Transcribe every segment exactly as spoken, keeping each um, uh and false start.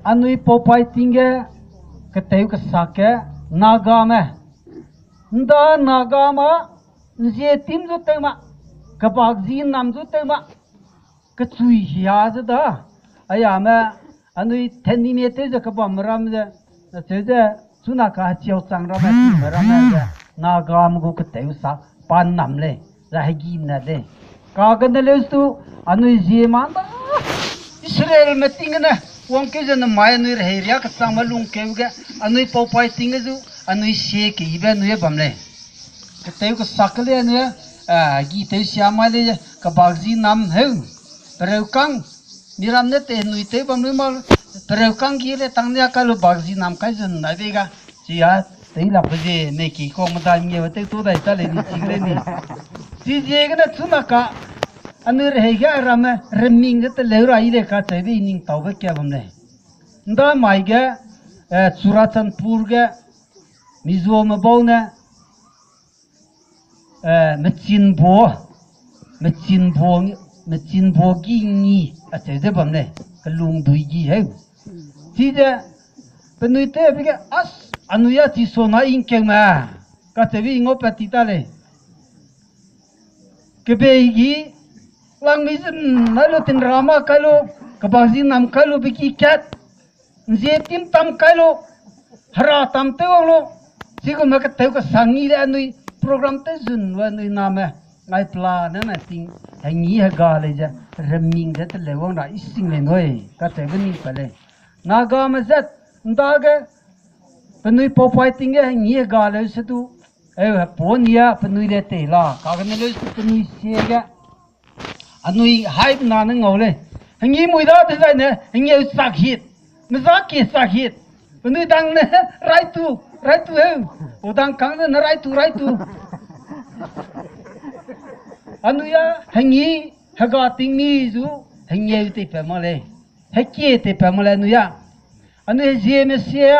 Anui paupai ting ge, keteu kesak ge, Nagame. Nda Nagama, nzie tim zu tew ma, kebak zi nam zu tew ma, kechui hia ze da. Ayame, anui thenime tew ze kebam ram ze, acheu ze, chuna ka hechiau chang ramme, ramme ze, Nagame gu keteu sa, pa nam lei, za hegi ne lei. Kagene leu stu, anui zie ma da, Israelme ting gene, wangkeu ze nemai anui rehei riâ kechangme lungkeu ge, anui paupai ting ge zu, anui sie keyibe anui bam lei. Keteu kesak ke lei anui, eh, gi tew sia mai lei, kebak zi nam heu, pereukâng, miram ne tei nui tew bam lui ma, pereukâng gi le tang nia kai lu bak zi nam kai zun nai bei ga, chi a, teilakbe zie meki kau medai mie tew tu dai ta lei ni ching lei ni. Chiziegene chuna ka, anui rehei ge ramme, reming ge teleu ra i lei kacheube i ning taube kia bam lei. Nda mai ge, eh, Churachandpur ge, Mizome bau ne, eh, mechinbo, mechinbo, mechinbo gi ngi, acheu ze bam lei, kelung dui gi heu. Chize, penui tewbe ge, as, anui a chi sona ingkeume, kacheube i ngau pat ti ta lei. Kebei gi, langmi zun, nai lu tinrama kai lu, kebak zi nam kai lu be gi kat, nzie tim tam kai lu, hera tam tew wang lu, chigume keteu kesang ngi le anui program tew zun lu anui name, ngai pela ne na ting, hengi hega lei ze, reming ze teleu wang ra i sing lei nui, kacheube ning pa lei. Nagame zet, ndage, penui paupai ting ge hengi hega leu se du, eu hepa nia penui le tei la, kagene leu se penui sie ge, anui haibena ne ngau lei. Hengi mui da dezaine, hengeu chak hit, meza kie chak hit. Penui dang ne, raitu, raitu heu. Odang kang ze ne raitu, raitu. Anui a, hengi, hega ting mi zu, hengeu tei pa mak lei. Hekie tei pa mak lei anui a. Anui hezieme sie,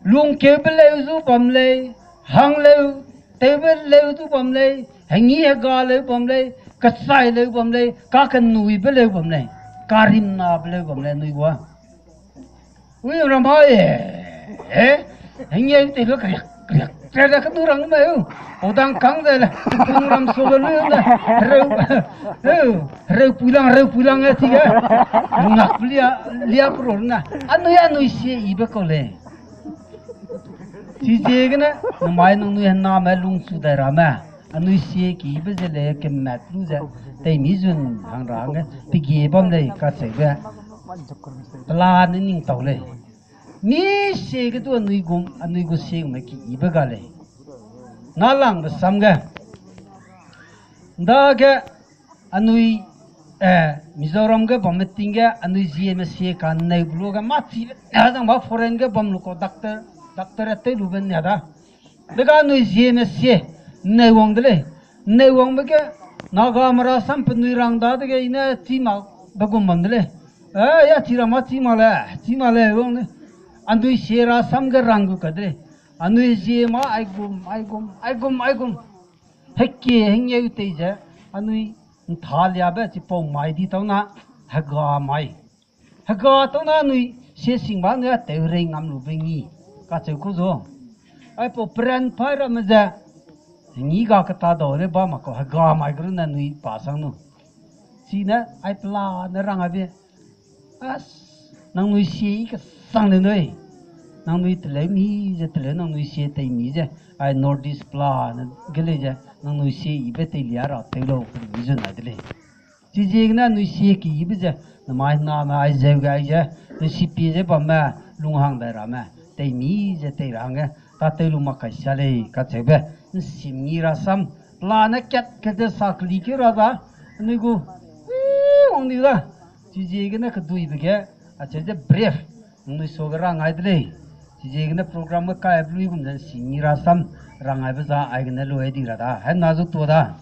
lungkeube leu zu bam lei, hangleu, tewbe leu zu bam lei, hengi hega leu bam lei, kechai leu bam lei, kakenuibe leu bam lei, karimnabe leu bam lei anui gua. Ui, ramai, eh, hengeu tei lu kariak, kariak, kariak, kenu rang me u. Odang kang ze le, kenu ram so be lu ne, hereu, hereu puilang, hereu puilang e chige. Ngak lia, lia kuro ne. Anui, anui sie ibe kau lei. Chiziegene, namai nangnui hename lungchu dai ramme. Anui sie keyibe ze lei kemat lu ze, teimi zun hang ra hangge, pegie bam lei kacheube. Pela ne ning tau lei. Mi sie ge du anui gum, anui gu sie gume keyibe ga lei. Nalangbe sam ge. Ndage anui, eh, Mizoram ge bamme ting ge anui zieme sie ka nneu be lu ge mâ chibe, eh, dang ba foreign ge bam lu kau doctor, doctor a tew lube nia da. Dega anui zieme sie, nneu wang de lei. Nneu wangbe ge, Nagame rasam penui rang dadege i ne chî mak be gum bam de lei. Eh, ya chi ra mâ chî mak le, chî mak le wang ne. Anui sie rasam ge rang gu ka de lei. Anui zie mâ aigum, aigum, aigum, aigum. Hekie hengeu tei ze, anui nthaliabe chipau mai di tau na, hega mai. Hega tau na anui sie sing ba anui a tew rei ngam lube ngi, kacheu ku zu. Aipau peran pai ramme ze, ngi ga keta dau le ba mak kau hega mai ge runne anui pa sang nu. Chine, ai pela ne rang aibe, as, nangnui sie i kesang le nui. Nangnui teleu mi ze teleu nangnui sie tei mi ze, ai North East pela ne ge lei ze, nangnui sie ibe teilia ra tew lau pe mi zun ai de lei. Chiziegene anui sie keyibe ze, namai name ai zeu ge ai ze, nui sipie ze bamme, lunghang dai ramme, tei mi ze tei ra hangge, tâtew lu mak kai sia lei, kacheube, nsim ngi rasam, pela ne kat kat ze sa keli keu ra da, anui gu, wang diu da, chiziegene keduibe ge, acheu ze brief, nangnui suage rang ai de lei. Chiziegene program ge kai be luigum ze nsim ngi rasam, rang aibe za aigene lu ai di ra da, hena zu tua da.